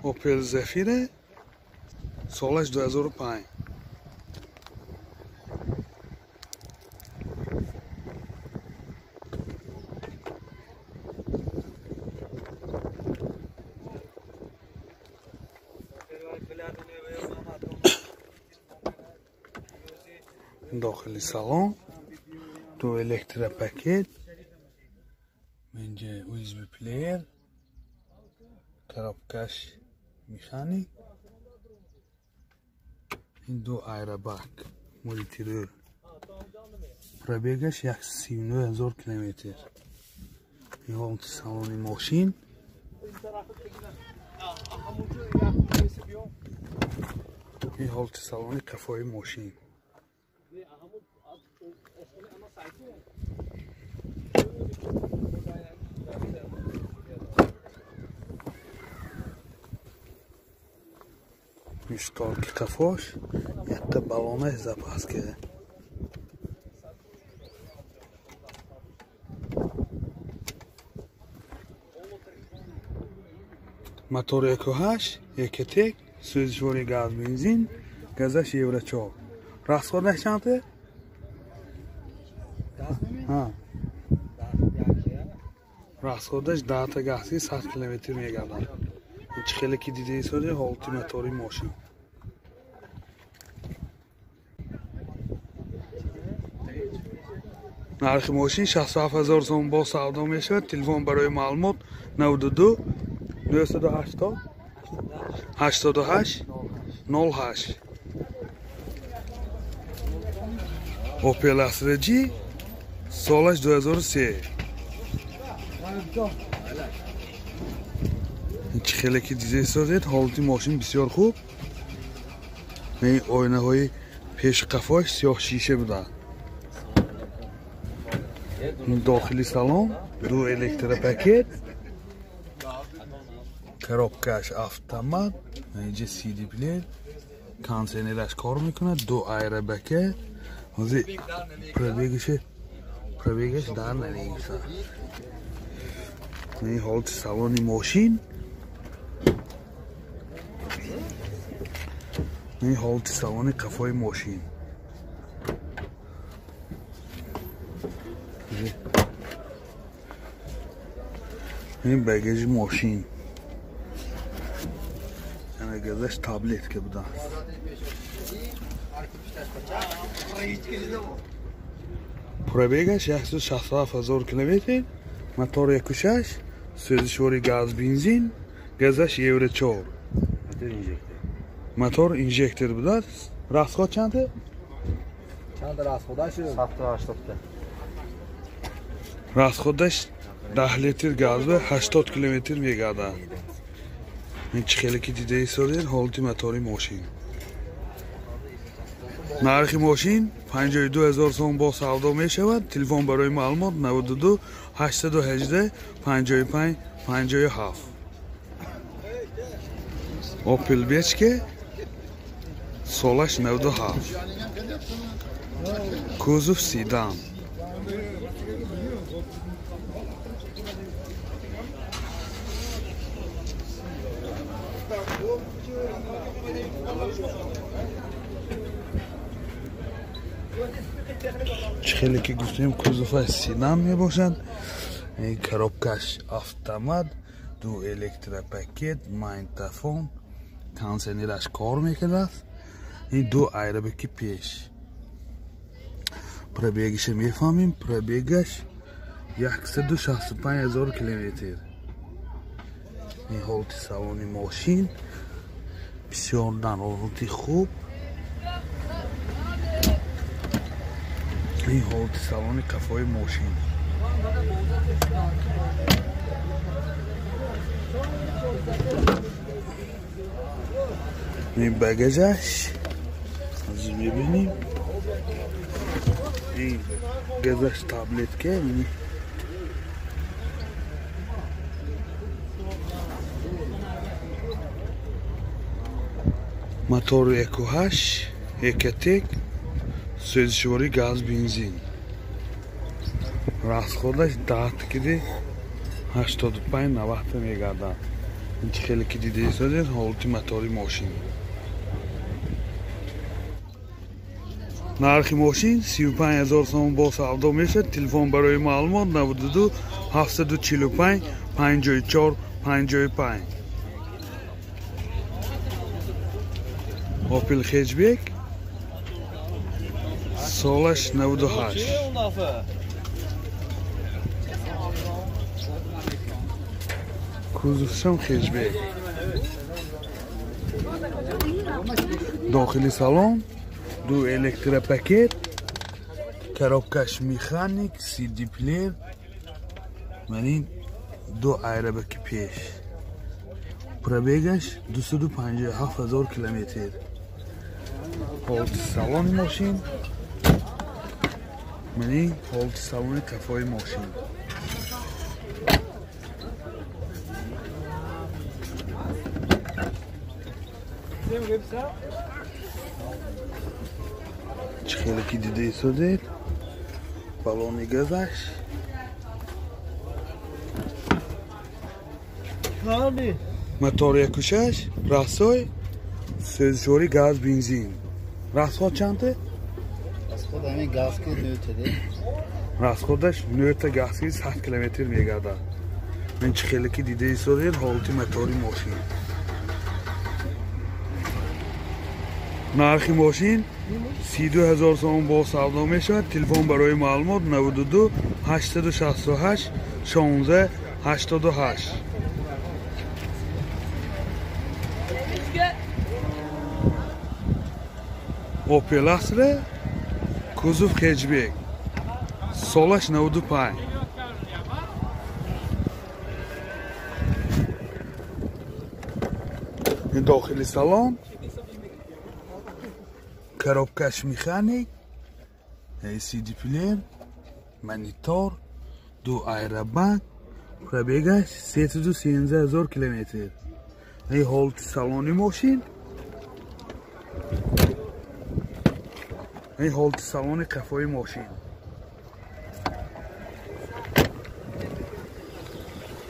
Opel Zafira солаш 2005. Дохили салон ду электропакет, инҷа USB плеер, коробкаш механик, ин ду аэробак мультирул. Пробегаш 139 000 километр. Ин ҳолати салони мошин. Ин ҳолати салони қафои мошин. Шторки қафош, якта баллонаш запаска. Мотор 1.8, Ecotec, сӯзишвори газ бензин, газаш Евро 4. Расходаш чанд? Расходаш 10 гази 100 километр мегардад. Чӣ хеле ки дидаи соди ҳолати мотори мошин. Нархи мошин 67 000 сом бо савдо мешавад. Телефон барои маълумот 92 980 88 08. Opel Astra G солаш 2003. Чӣ хеле ки дидаи созед, ҳолати мошин бисёр хуб. Ин оинаҳои пеши қафош сиёҳ шиша буданд. Дохили салон ду электропакет, коробкаш автомат, инҷа CD плеер, кондиционераш кор мекунад, ду аэробаке. Ҳозир пробегаш дар намегирад. Ин ҳолати салони мошин. Ин ҳолати салони қафои мошин. Ин багажи мошин. Ана газаш таблетка будааст. Пробегаш 167 000 километр, мотор 1.6, сӯзишвори газ бензин, газаш Евро 4. Мотор инжектор будааст. Расход чанд? Чанд расходаш? 780. Расходаш 10 литр газ ва 80 километр мегардад. Ин чӣ хеле ки дидаи созед ҳолати мотори мошин. Нархи мошин 52 000 сом бо савдо мешавад. Телефон барои маълумот 92 818 55 57. Opel Vectra солаш 97. Кузов седан. Чӣ хеле ки гуфтем, кузоваш седан мебошад. Коробкаш автомат, ду электропакет, магнитофон, кондиционераш кор мекунад. Ин ду аэробаки пеш. Пробегаша мефаҳмем, пробегаш 165 000 километр. Ин ҳолати салони мошин бисёр дар ҳолати хуб. Ин ҳолати салони қафои мошин. Ин багажаш ҳозир мебинем. Ин газаш таблетка. Мотор 1.8 Ecotec, сӯзишвори газ бензин. Расходаш 10 киди 85-90 мегардад. Ин чӣ хеле ки дида истодед ҳолати мотори мошин. Нархи мошин 35 000 сомон бо савдо мешавад. Телефон барои маълумот 92 745 54 55. Opel Hatchback солаш 98. Кузовшам Hatchback. Дохили салон ду электропакет, коробкаш механик, CD плеер, ман ин ду айрабаки пеш. Пробегаш 257 000 километр. Ҳолати салони мошин, ман ин ҳолати салони қафои мошин. Чӣ хеле ки дида истодед баллони газаш. Мотор 1.6, расой, сӯзишворӣ газ, бензин. Расход чанте? Расход ҳамин газки 9 та. Расходаш 9 та газки 100 километр мегардад. Ман чӣ хеле ки дида истодед ҳолати мотори мошин. Нархи мошин 32 000 сомон бо савдо мешавад. Телефон барои маълумот 92 868 16 88. Opel Astra кузов Hatchback солаш 95. Дохили салон коробкаш механик, CD плеер, монитор, ду аэробак, пробегаш 317 000 километр. Ин ҳолати салони мошин, ин ҳолати салони қафои мошин.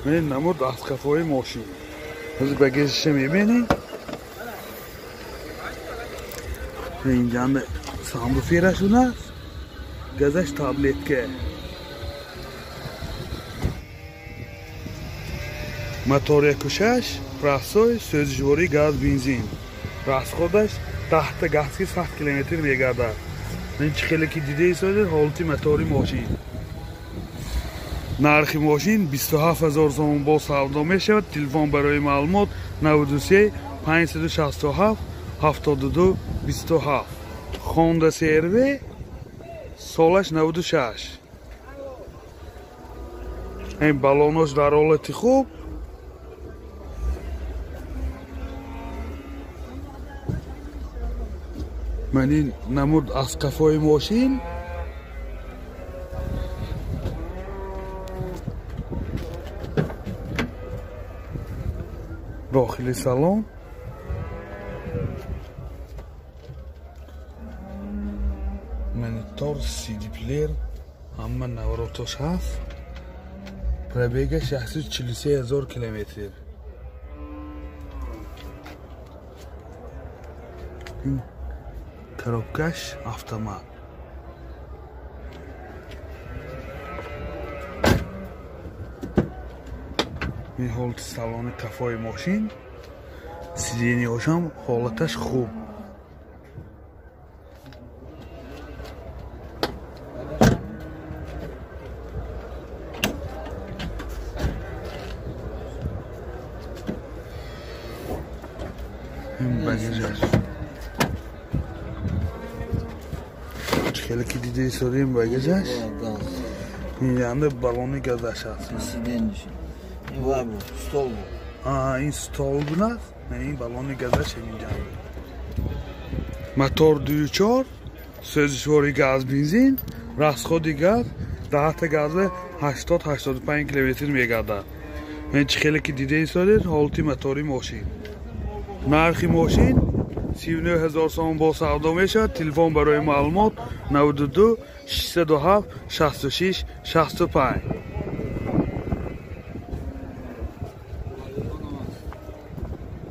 Ин намуд аз қафои мошин. Ҳозир багажиша мебинем. Инҷанда самбуферашун аст, газаш таблетка. Мотор 1.6, расой, сӯзишворӣ газ, бензин. Расходаш 10 та газки 100 километр мегардад. Ин чӣ хеле ки дида истодед ҳолати мотори мошин. Нархи мошин 27 000 сомон бо савдо мешавад. Телефон барои маълумот 93 567 72 27. Honda CR-V солаш 96. Ин баллонош дар ҳолати хуб. Ман ин намуд аз қафои мошин. Дохили салон монитор, CD плеер, ҳама наворотош ҳаст. Пробегаш 143 000 километр. Коробкаш автомат. Ин ҳолати салони қафои мошин. Сиденьяшам ҳолаташ хуб. Багажаш хеле ки дида истодем багажаш. Инҷанда баллони газаш аст. Ин стол бунаст, ин баллони газаш инҷанда. Мотор 2.4, сӯзишворӣ газ, бензин, расходи газ 10 та газа 80-85 километр мегардад. Ин чӣ хеле ки дида истодед ҳолати мотори мошин. Нархи мошин 39 000 сомон бо савдо мешавад. Телефон барои маълумот 92 607 66 65.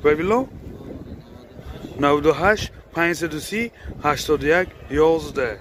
Вавилон 98 530 81 11.